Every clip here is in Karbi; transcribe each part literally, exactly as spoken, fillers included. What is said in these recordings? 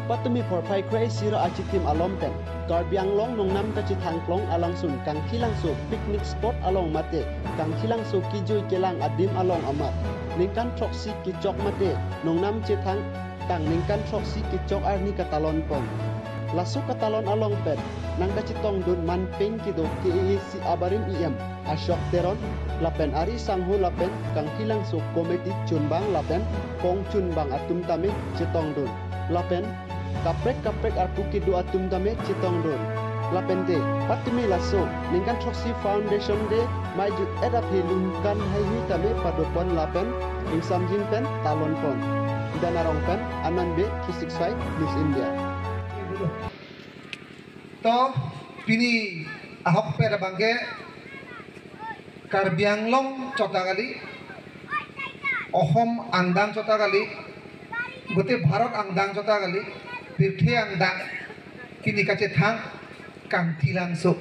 Patumi porphai kre-isi ra achitim alom pen Karbi Anglong nongnam kachethang klong alangsun Kangthilangso picnic spot along mate Kangthilangso kejui kelang adim along amat ningkan throksi kechok mate nongnam chethang tang ningkan throksi kechok arni katalon pon. Laso katalon along pen nangkachetongdun manpeng kedo K A A C abarim E M Ashok Teron lapen ari sangho lapen Kangthilangso committee chunbang lapen kong chunbang atum tame chetongdun lapen kaprek kaprek arpu kedo atum tame chetongdun. Lapente patumi laso ningkan throksi Foundation Day mai jut et aphi lungkan haihui tame padopon lapen ingsamjin pen talon pon. Danarong pen Anand Bey, three six five News India. To pini ahokpet abangke Karbi Anglong chota kali, Ohom angdang chota kali, gote Bharat angdang chota kali, pirthe angdang pini kachethang Kangthilangso.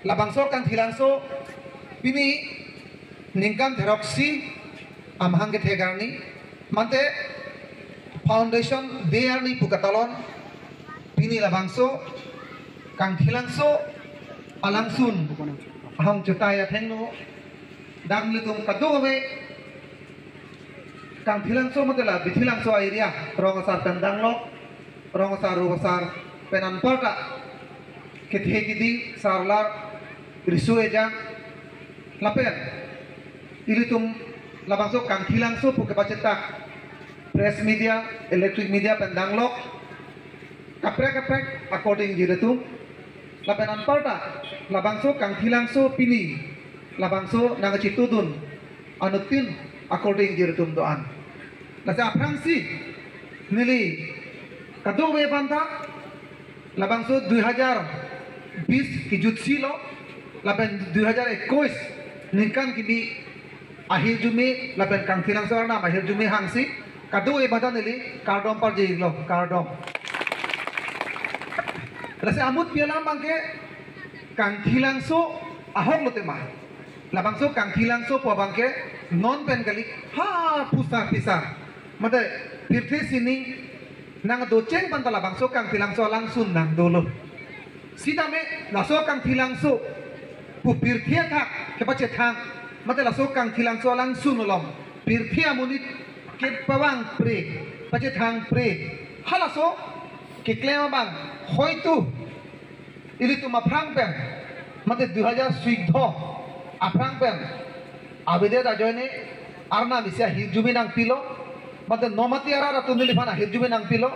Labangso Kangthilangso pini ningkan throksi amahang kethek arni, mate Foundation Day arni pu katalon, pini labangso Kangthilangso alangsun ahong chutai athengno, dak nelitum kadokave Kangthilangso mate la Bithilangso area, rong asar pen danglok, rong asar, rup asar pen anparta kethe kidi, sarlar, riso ejang, lapen ilitum labangso Kangthilangso pu kepachetak press media, electric media pen danglok, kaprek kaprek according jiratum, lapen anparta labangso Kangthilangso pini labangso nangchetudun anuttin according jiratum do-an. Lasi aphrangsi neli kadokave aphanta labangso dui hajar bis kejutsi lo, lapen dui hajar ekuis ningkan kimi ahirjume lapen Kangthilangso arnam ahirjume hangsi kadokave aphanta neli kardom parjilo, kardom. Lasi amut pi alam abangke Kangthilangso ahok lo tema. Labangso Kangthilangso pu abangke non pen kali, ha phusar phisar mate pirthe sining nangdocheng aphanta labangso Kangthilangso alangsun nangdolo. Sitame laso Kangthilangso pu pirthe athak kepachethang mate laso Kangthilangso alangsun along pirthe amonit kepavang pre, pachethang pre, halaso keklem abang hoitu ilitum aphrang pen mate dui hajar sui kdo aphrang pen avedet ajoine arnam isi ahirjume nangpilo, mate nomati arat atum neliphan ahirjume nangpilo.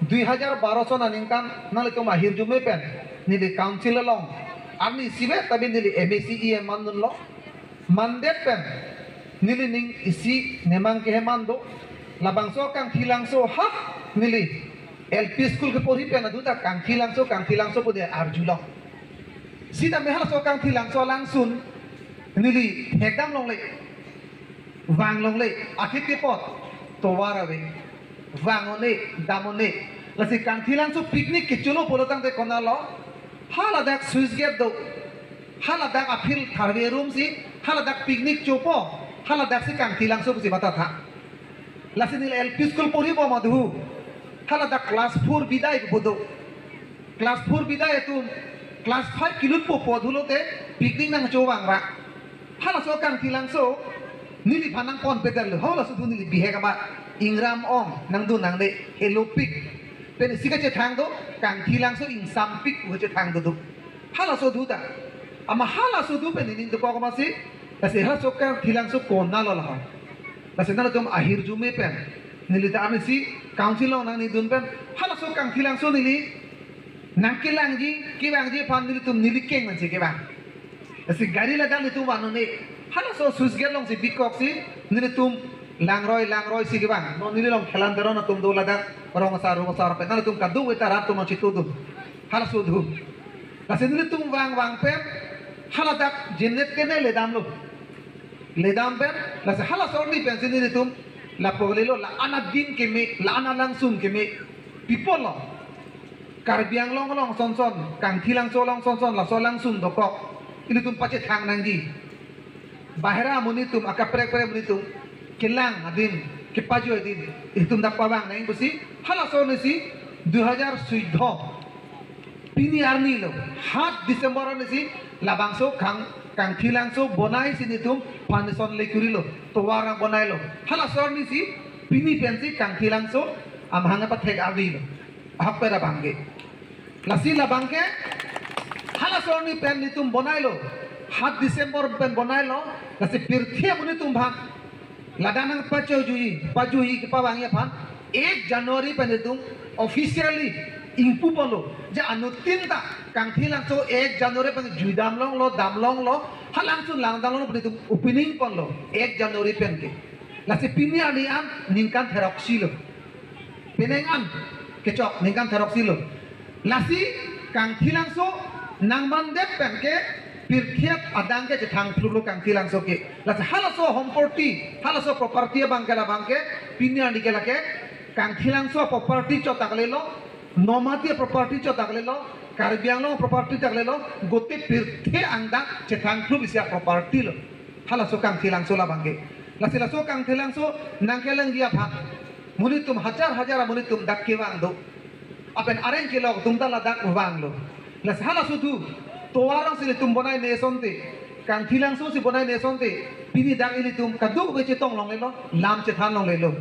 Dui hajar baro son aningkan nanglitum ahirjume pen neli council along arni isivet tabi neli M A C E M mandunlo. Mandet pen neli ning isi nemang kehe mando. Labangso Kangthilangso ha neli L P school keporhi pen adu ta Kangthilangso, Kangthilangso pu de arjulong. Sitame halaso Kangthilangso alangsun neli hekdam longle, vang longle, akhit kepot tovar ave, vang one, dam one. Lasi Kangthilangso picnic kecholo pulo tangte konatlo, haladak sluice gate do, haladak aphil tharve arum si, haladak picnic chopo, haladaksi Kangthilangso pusi matatha. Lasi neli L P school porhi bom adu, haladak class four bidai bodo. Class four bidai atum class five kelutpo pu adulote picnic nangchovang ra. Halaso Kangthilangso neliphan nangponpedetlo. Halaso adu neli bihek amat ingram ong nangdun nangne, helopik pen isi kachethang do, Kangthilangso ingsampik pu kachethang do do. Halaso adu ta. Amat halaso adu pen neli dokok amatsi, lasi halaso Kangthilangso konatlo lahai. Lasi nanglitum ahirjume pen neli ta amisi council along nangnedun pen halaso Kangthilangso neli nangkelangji, kevangji aphan nelitum neli keng mansi kevang. Lasi gari ladak nelitum van un-e, halaso sluice gate alongsi bikoksi nelitum langroi langroi si kevang. Non neli along Khelan Teron atum do ladak, rong asar rup asar pen nanglitum kadokave ta rat atum nangchetudun. Halaso adu. Lasi nelitum vang vang pen haladak Jenet kene ledamlo. Ledam pen, lasi halaso arni pensi nelitum lapu kalilo, la-an adim keme, la-an alangsun keme, people lo. Karbi Anglong along son son, Kangthilangso along son son, laso alangsun dokok ilitum pachethang nangji. Bahira amonit atum, akaprek prek amonit atum kelang adim, kepajoi di, itum dak pavang nangji pusi, halaso arnisi dui hajar suido pini arni lo, hat December arnisi labangso Kang, Kangthilangso bonai si nelitum foundation le kurilo, tovar bonailo. Halaso arnisi pini pensi Kangthilangso amahang pathek ardi lo. Ahok pera bangke. Lasi labangke, halaso arni pen nelitum bonailo. Hat December pen bonailo. Lasi pirthe amonit atum aphan, ladak nangpachojuji, pajuji kepavangji aphan, ek January pen nelitum officially ingpu ponlo. Je anuttin ta Kangthilangso ek January pen juidam longlo, dam longlo, halangsun langdam longlo pen nelitum opening ponlo, ek January penke. Lasi pini arni an ningkan theroksi lo. Penang an kechok ningkan theroksi lo. Lasi Kangthilangso nangmandet penke pirthe adang ke chethang phlu lo Kangthilangso ke. Lasi halaso hompoti, halaso property abangke labangke pini arni ke lake Kangthilangso property chot ta kalilo, Nomati property chot ta kalilo, Karbi Anglong property ta kalilo, gotei pirthe angdang chethang phlu isi property lo. Halaso Kangthilangso labangke. Lasi laso Kangthilangso nangkelangji aphan, monit atum hajar hajar amonit atum dak kevang do. Lapen areng kelok atum ta ladak vanglo. Lasi halaso do, tovar si nelitum bonai ne asonte, Kangthilangso si bonai ne asonte, pini dak ilitum kadokave chetong longlelo, lam chethan longlelo.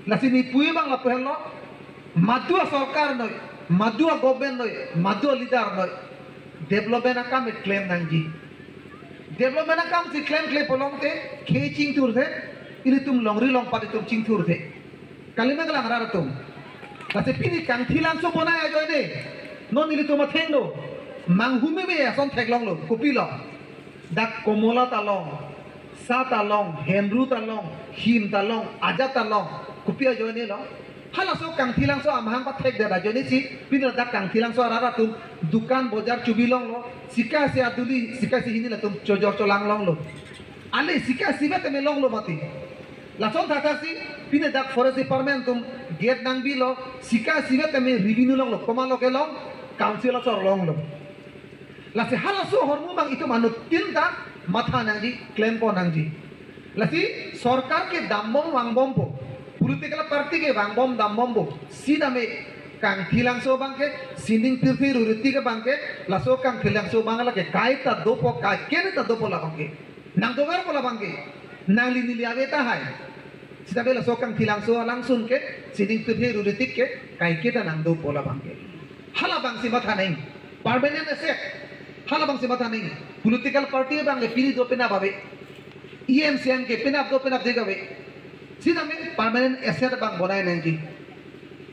Lasi neli puji abang lapu henlo, madu asorkar noi, madu agovernment noi, madu aleader noi, development akam keklem nangji. Development akam si klemkle pulote, khei chingthurthe, ilitum longri longpat itum chingthurthe. Kalima kalang rat atum. Lasi pini Kangthilangso bonai ajoine, non ilitum athengno, manghumeme ason theklonglo, kopilo. Dak komola ta long, sa ta long, hemru ta long, him ta long, ajat ta long, kopi ajoine lo. Halaso Kangthilangso amahang pathekdet ajoine si, pini ladak Kangthilangso arat atum, dukan bojar chubi longlo, sika isi aduli, sika isi hini latum chojor cholang longlo. Ale sika isivet tame longlo mati. Lason thakthak si, pini dak forest department atum gate nangbilo, sika isivet tame revenue longlo, komatlo kelong, council asor longlo. Lasi halaso ahormu abang itum anuttin ta matha nangji, klempon nangji. Lasi sorkar ke dambom vangbompo, political party ke vangbom dambompo, sitame Kangthilangso abangke, sining pirthe ruritik abangke, laso Kangthilangso abang lake kaita dopo, kaiketa ta dopo labangke. Nangdoverpo labangke. Nangli neli ave tahai. Sitame laso Kangthilangso alangsun ke, sining pirthe ruritik ke, kaiketa nangdopo labangke. Halabang si matha nangji. Permanent asset. Halabang si matha nangji. Political party abang le pini do penap ave. E M C M ke penap do penapdik ave. Sitame permanent asset abang bonai nangji.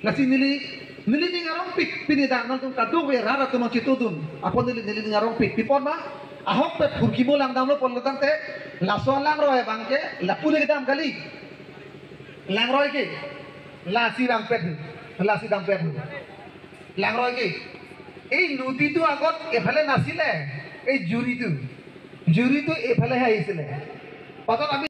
Lasi neli, neli ning arongpik pini dak nangtum kadokave rat atum chitudun. Apot neli, neli ning arongpik. Pi apot ma, ahokpet phurkimo langdamlo pulo tangte, laso langroi abangke, lapu le kedam kali. Langroi ke, lasi dangpet, lasi dangpet. Langroi ke, এই নদীটো আগত এফালে নাছিলে, এই জুৰিটো, জুৰিটো এইফালেহে আহিছিলে। পাছত আমি